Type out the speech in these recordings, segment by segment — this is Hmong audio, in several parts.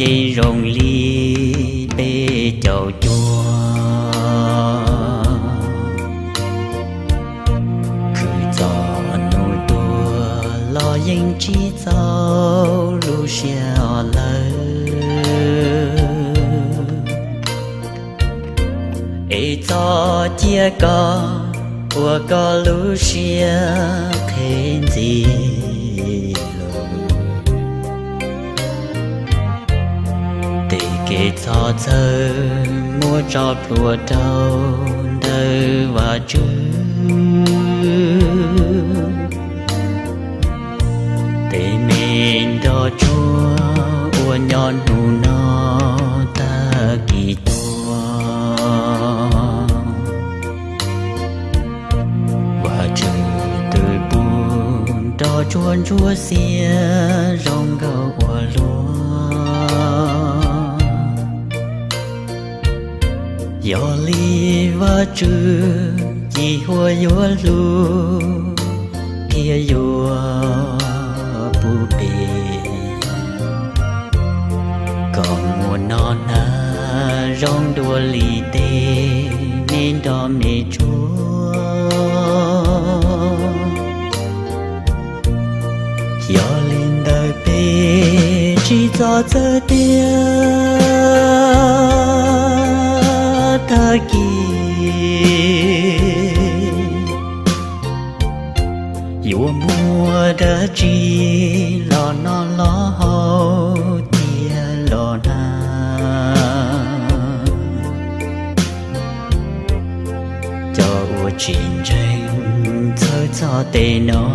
ces zoo li peb caug cuaj. Khwv txog nus tuag los yeej tsis txaus lub siab lawm. Es txo cia koj ua koj lub siab qhev ntxiv lawm. Tej kev txhob txhawj muab tso plhuav rau ntawm Vajtswv. Tej me nroj tsuag uas nyob hnub no tag kis tuaj, Vajtswv twb pub nroj tsuag ntsuab xiab zoo nkauj ua luaj. Yog li Vajtswv cim huab yuav hlub thiab yuav pub peb. Koj muaj noj hnav zoo dua li tej me nroj me tsuag. Yog li ntawd peb tsis txhob txhawj tias tag kis yuav muaj dab tsi los noj los haus thiab los hnav. Cov uas tsis ntseeg txhawj txog tej no,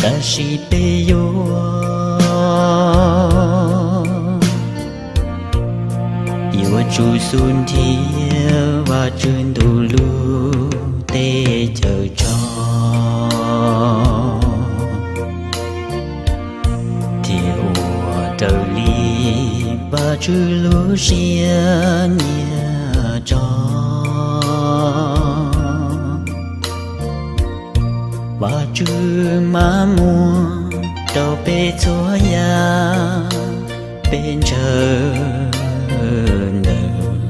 tab sis peb yuav, yuav tsum xub ntiag Vajtswv ntu lug tej cawm tso, thiaj ua raws li Vajtswv lub siab nyiam tso. Vajtswv maj muag rau peb txhua yam, peb ntshaw ntawm.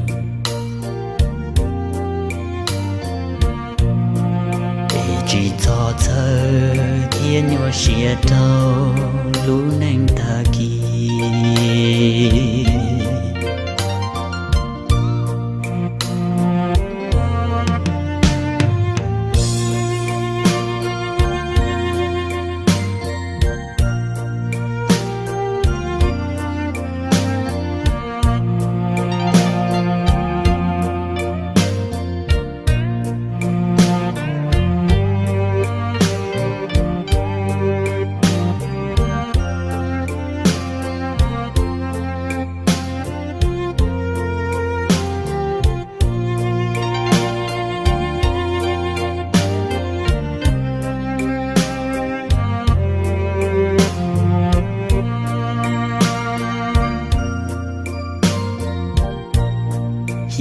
Es tsis txhob txhawj thiab nyuaj siab rau lub neej tag kis.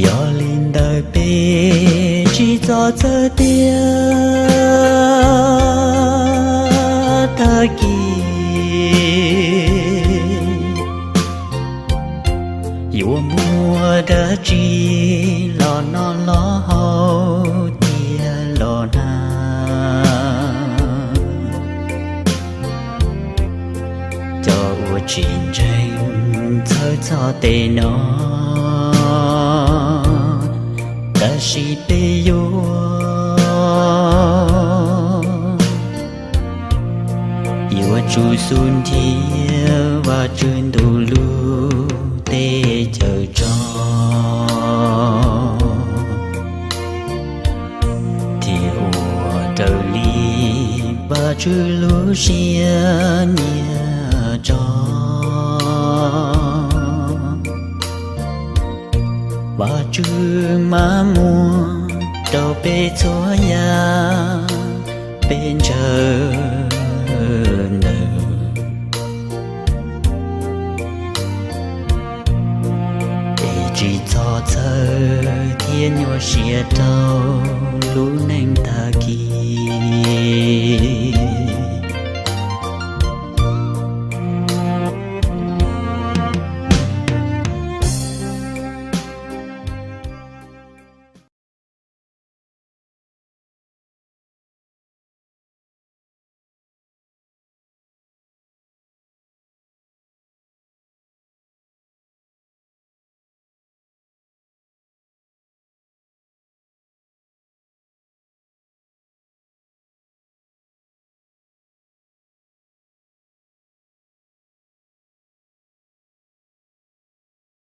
Yog li ntawd peb tsis txhob txhawj tias tag kis yuav muaj dab tsi los noj los haus thiab los hnav. Cov uas tsis ntseeg txhawj txog tej no, tab sis peb yuav, yuav tsum xub ntiag Vajtswv ntu lug tej cawm tso, thiaj ua raws li Vajtswv lub siab nyiam tso. Vajtswv maj muag rau peb txhua yam, peb ntshaw ntawm. Es tsis txhob txhawj thiab nyuaj siab rau lub neej tag kis.